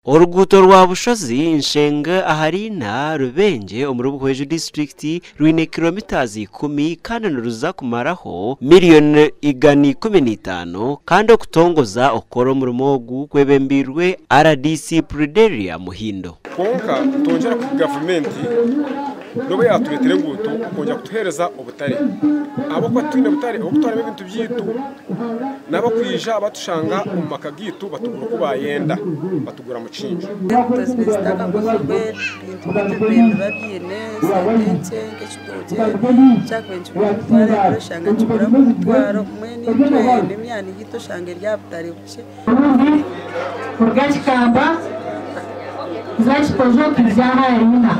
Oruguuto rwa Bushozi, Nshenga ahari Ina, Rubengye omuri Buhweju disiturikiti rwine kilometres ikumi kandi niruza kumaraho miriyoni 115 kandi okutongoza okukora omurimo ogu kwebembeirwe RDC Pruderia Muhindo. Kwonka nitwongyera kuha gavumenti n'obu yaatureetera enguuto okwongyera kutuheereza obutare ahabw'okuba titwine butare obw'okutwaramu ebintu byaitu n'abarikwija batushanga omu maka gaitu batugura oku baayenda batugura mukingi. Enguuto zibaire zitakakozirwe ebintu byaitu bibaire nibiba biine esente nkye nk'ekitookye kyakubaire nikigura emitwaro ebiri oshanga nikigura nk'omutwaro mbwenu itwe n'emyani yaitu oshanga eri aha butare bukye. Obundi kuruga Kikamba kuza Kikojo kwija aha Riina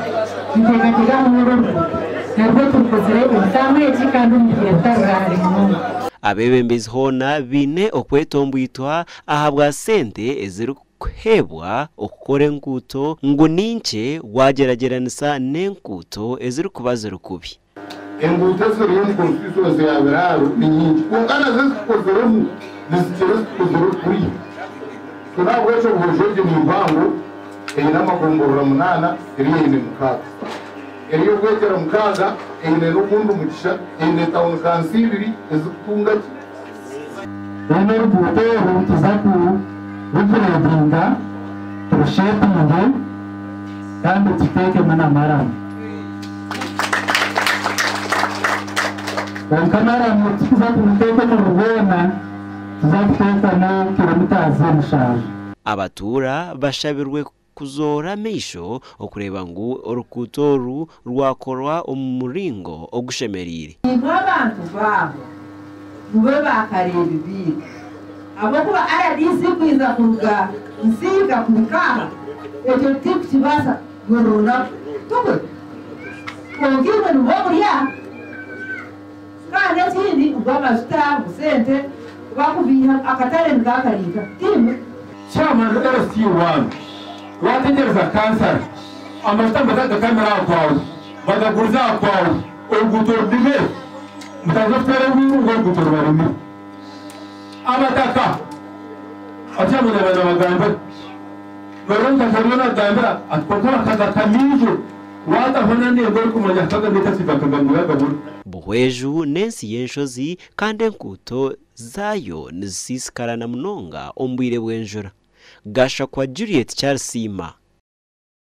niteekateeka ngu n'orwo oruguuto narwo turukozire omu taamu egi kandi omu bwire butari hare munonga. Abeebembezi hoona baine okwetomboitwa ahabwa sente ezirikuheebwa okukora enguuto ngu ni nkye waagyeragyeranisa n'enguuto ezirikuba ziri kubi. Enguuto eziri omu constituency ya Biraaro ni nyingi kwonka nazo ezitukoziremu nizikira ezitukozire kuriya. So n'ahabw'ekyo Buhweju egi ni mpango eine amagomborora munaana eriyo eine mukaaga. Eriyo Bwegyera mukaaga eine n'ogundi Mugisha eine tawuni kanso ibiri ezikutunga gye. Reero oruguuto oru nituza kurugureedinga, turusheepinge kandi tuteekemu na maramu. Kwonka maramu titukuza kumuteeka omuri rwona, nituza kuteekamu kiromitazi mushanju. Abatuura bashabirwe kuzoora amaisho okureeba ngu oruguuto oru rwakorwa omu muringo ogushemereire. Imwe abantu baaho mube baakareebi baitu, ahabw'okuba rdc kwija kuruga Nsiika kuhika aha, ekyo titurikukibaasa buri runaku. Tikwe? Kwonka imwe nibwo muri aha. Kandi ekindi ngu amajuta, ngu sente bakubiiha akatare nikaakarinka, tiimwe? Chairman LC1 wategyereza kansara amajuta nibaza kugakamira aha kwawe bagagurize aha kwawe oruguuto rurime mutandike kuteera enduuru ngu oruguuto rubaremire. Abataka abachairman nabagambira noreeba omutaka ariyo nagambira ati kwonka bakagakama ijo wataho n'enengo orikumanya akagamba etakiga akagamba yagabura. Buhweju n'ensi y'enshozi kandi enguuto zaayo nizisiisikara na munonga omu bwire bw'enjura. Gashakwa Juliet Kyarisiima.